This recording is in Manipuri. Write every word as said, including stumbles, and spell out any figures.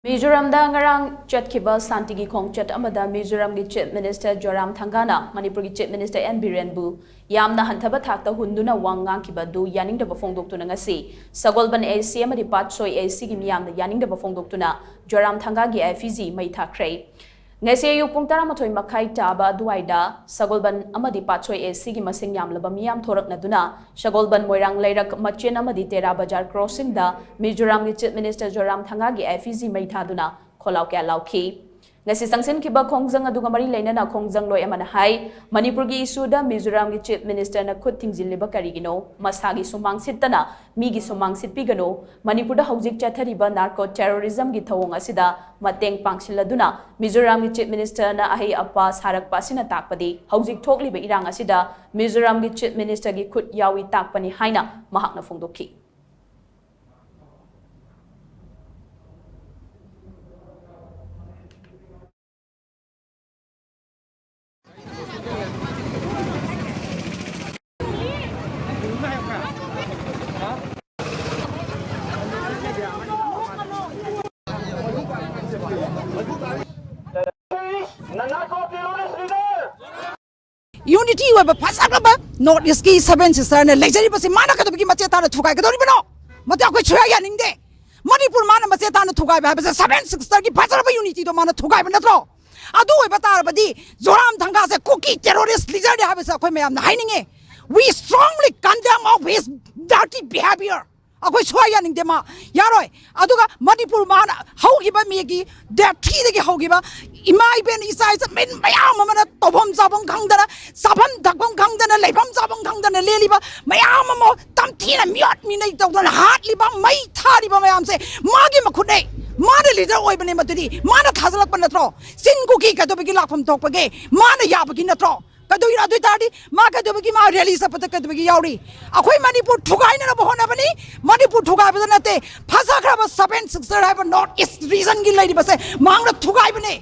ꯃꯤꯖꯣꯔꯥꯝꯗ ꯉꯔꯥꯡ ꯆꯠꯈꯤꯕ ꯁꯥꯟꯇꯤꯒꯤ ꯈꯣꯡꯆꯠ ꯑꯃꯗ ꯃꯤꯖꯣꯔꯥꯝꯒꯤ Chief Minister ꯖꯣꯔꯥꯝ ꯊꯪꯒꯥꯅ ꯃꯅꯤꯄꯨꯔꯒꯤ Chief Minister ꯑꯦꯟ ꯕꯤꯔꯦꯟꯕꯨ ꯌꯥꯝꯅ ꯍꯟꯊꯕ ꯊꯥꯛꯇ ꯍꯨꯟꯗꯨꯅ ꯋꯥ ꯉꯥꯡꯈꯤꯕ ꯑꯗꯨ ꯌꯥꯅꯤꯡꯗꯕ ꯐꯣꯡꯗꯣꯛꯇꯨꯅ ꯉꯁꯤ ꯁꯒꯣꯜꯕꯟ ꯑꯦ ꯁꯤ ꯑꯃꯗꯤ ꯄꯥꯠꯁꯣꯏ ꯑꯦ ꯁꯤꯒꯤ ꯃꯤꯌꯥꯝꯅ ꯌꯥꯅꯤꯡꯗꯕ ꯐꯣꯡꯗꯣꯛꯇꯨꯅ ꯖꯣꯔꯥꯝ ꯊꯪꯒꯥꯒꯤ ꯑꯦꯐ ꯏ ꯖꯤ ꯃꯩ ꯊꯥꯈ꯭ꯔꯦ꯫ ꯉꯁꯤ ꯑꯌꯨꯛ ꯄꯨꯡ ꯇꯔꯥꯃꯥꯊꯣꯏ ꯃꯈꯥꯏ ꯇꯥꯕ ꯑꯗꯨꯋꯥꯏꯗ ꯁꯒꯣꯜꯕꯟ ꯑꯃꯗꯤ ꯄꯥꯠꯁꯣꯏ ꯑꯦ ꯁꯤꯒꯤ ꯃꯁꯤꯡ ꯌꯥꯝꯂꯕ ꯃꯤꯌꯥꯝ ꯊꯣꯔꯛꯅꯗꯨꯅ ꯁꯒꯣꯜꯕꯟ ꯃꯣꯏꯔꯥꯡ ꯂꯩꯔꯛ ꯃꯆꯦꯟ ꯑꯃꯗꯤ ꯇꯦꯔꯥ ꯕꯖꯥꯔ ꯀ꯭ꯔꯣꯁꯤꯡꯗ ꯃꯤꯖꯣꯔꯥꯝꯒꯤ Chief Minister ꯖꯣꯔꯥꯝ ꯊꯪꯒꯥꯒꯤ ꯑꯦꯐ ꯏ ꯖꯤ ꯃꯩ ꯊꯥꯗꯨꯅ ꯈꯣꯜꯂꯥꯎ ꯀꯌꯥ ꯂꯥꯎꯈꯤ꯫ ꯉꯁꯤ ꯆꯪꯁꯤꯟꯈꯤꯕ ꯈꯣꯡꯖꯪ ꯑꯗꯨꯒ ꯃꯔꯤ ꯂꯩꯅꯅ ꯈꯣꯡꯖꯪꯂꯣꯏ ꯑꯃꯅ ꯍꯥꯏ, ꯃꯅꯤꯄꯨꯔꯒꯤ ꯏꯁꯨꯗ ꯃꯤꯖꯣꯔꯥꯝꯒꯤ Chief Ministerꯅ ꯈꯨꯠ ꯊꯤꯡꯖꯤꯜꯂꯤꯕ ꯀꯔꯤꯒꯤꯅꯣ? ꯃꯁꯥꯒꯤ ꯁꯨꯃꯥꯡ ꯁꯤꯠꯇꯅ ꯃꯤꯒꯤ ꯁꯨꯃꯥꯡ ꯁꯤꯠꯄꯤꯒꯅꯨ꯫ ꯃꯅꯤꯄꯨꯔꯗ ꯍꯧꯖꯤꯛ ꯆꯠꯊꯔꯤꯕ narco terrorismꯒꯤ ꯊꯧꯑꯣꯡ ꯑꯁꯤꯗ ꯃꯇꯦꯡ ꯄꯥꯡꯁꯤꯜꯂꯗꯨꯅ ꯃꯤꯖꯣꯔꯥꯝꯒꯤ Chief Ministerꯅ ꯑꯍꯩ ꯑꯄꯥ ꯁꯥꯔꯛꯄ ꯑꯁꯤꯅ ꯇꯥꯛꯄꯗꯤ ꯍꯧꯖꯤꯛ ꯊꯣꯛꯂꯤꯕ ꯏꯔꯥꯡ ꯑꯁꯤꯗ ꯃꯤꯖꯣꯔꯥꯝꯒꯤ Chief Ministerꯒꯤ ꯈꯨꯠ ꯌꯥꯎꯏ ꯇꯥꯛꯄꯅꯤ ꯍꯥꯏꯅ ꯃꯍꯥꯛꯅ ꯐꯣꯡꯗꯣꯛꯈꯤ꯫ Unity ꯑꯣꯏꯕ ꯐꯖꯈ꯭ꯔꯕ North Eastꯀꯤ Seven Sistersꯅ ꯂꯩꯖꯔꯤꯕꯁꯤ ꯃꯥꯅ ꯀꯩꯗꯧꯕꯒꯤ ꯃꯆꯦ ꯇꯥꯅ ꯊꯨꯒꯥꯏꯒꯗꯧꯔꯤꯕꯅꯣ? ꯃꯗꯨ ꯑꯩꯈꯣꯏ ꯁꯨꯡꯌꯥ ꯌꯥꯅꯤꯡꯗꯦ꯫ ꯃꯅꯤꯄꯨꯔ ꯃꯥꯅ ꯃꯆꯦ ꯇꯥꯅ ꯊꯨꯒꯥꯏꯕ ꯍꯥꯏꯕꯁꯦ Seven Sistersꯀꯤ ꯐꯖꯔꯕ unityꯗꯣ ꯃꯥꯅ ꯊꯨꯒꯥꯏꯕ ꯅꯠꯇ꯭ꯔꯣ? ꯑꯗꯨ ꯑꯣꯏꯕ ꯇꯥꯔꯕꯗꯤ ꯖꯣꯔꯥꯝ ꯊꯪꯒꯥꯁꯦ ꯀꯨꯀꯤ terrorist leaderꯅꯤ ꯍꯥꯏꯕꯁꯦ ꯑꯩꯈꯣꯏ ꯃꯌꯥꯝꯅ ꯍꯥꯏꯅꯤꯡꯉꯦ꯫ We strongly condemn of his dirty behavior꯫ ꯑꯩꯈꯣꯏ ꯁꯨꯡꯌꯥ ꯌꯥꯅꯤꯡꯗꯦ ꯃꯥ꯫ ꯌꯥꯔꯣꯏ꯫ ꯑꯗꯨꯒ ꯃꯅꯤꯄꯨꯔ ꯃꯥꯅ ꯍꯧꯈꯤꯕ ꯃꯦꯒꯤ date threeꯗꯒꯤ ꯍꯧꯈꯤꯕ ꯏꯃꯥ ꯏꯕꯦꯟ ꯏꯆꯥ ꯏꯆꯥ ꯃꯤꯟ ꯃꯌꯥꯝ ꯑꯃꯅ ꯇꯧꯐꯝ ꯆꯥꯐꯝ ꯈꯪꯗꯅ, ꯆꯥꯐꯝ ꯊꯛꯐꯝ ꯈꯪꯗꯅ, ꯂꯩꯐꯝ ꯆꯥꯐꯝ ꯈꯪꯗꯅ ꯂꯦꯜꯂꯤꯕ ꯃꯌꯥꯝ ꯑꯃ ꯇꯝꯊꯤꯅ ꯃꯤꯑꯣꯠ ꯃꯤꯅꯩ ꯇꯧꯗꯅ ꯍꯥꯠꯂꯤꯕ, ꯃꯩ ꯊꯥꯔꯤꯕ ꯃꯌꯥꯝꯁꯦ ꯃꯥꯒꯤ ꯃꯈꯨꯠꯅꯦ꯫ ꯃꯥꯅ leader ꯑꯣꯏꯕꯅꯦ ꯃꯗꯨꯗꯤ꯫ ꯃꯥꯅ ꯊꯥꯖꯤꯜꯂꯛꯄ ꯅꯠꯇ꯭ꯔꯣ? ꯆꯤꯡ ꯀꯨꯀꯤ ꯀꯩꯗꯧꯕꯒꯤ ꯂꯥꯛꯐꯝ ꯊꯣꯛꯄꯒꯦ? ꯃꯥꯅ ꯌꯥꯕꯒꯤ ꯅꯠꯇ꯭ꯔꯣ? ꯀꯩꯗꯧꯒꯤꯅꯣ? ꯑꯗꯨ ꯑꯣꯏ ꯇꯥꯔꯗꯤ ꯃꯥ ꯀꯩꯗꯧꯕꯒꯤ ꯃꯥ rally ꯆꯠꯄꯗ ꯀꯩꯗꯧꯕꯒꯤ ꯌꯥꯎꯔꯤ? ꯑꯩꯈꯣꯏ ꯃꯅꯤꯄꯨꯔ ꯊꯨꯒꯥꯏꯅꯅꯕ ꯍꯣꯠꯅꯕꯅꯤ꯫ ꯃꯅꯤꯄꯨꯔ ꯊꯨꯒꯥꯏꯕꯗ ꯅꯠꯇꯦ, ꯐꯖꯈ꯭ꯔꯕ Seven Sisters ꯍꯥꯏꯕ North East regionꯒꯤ ꯂꯩꯔꯤꯕꯁꯦ ꯃꯍꯥꯛꯅ ꯊꯨꯒꯥꯏꯕꯅꯦ꯫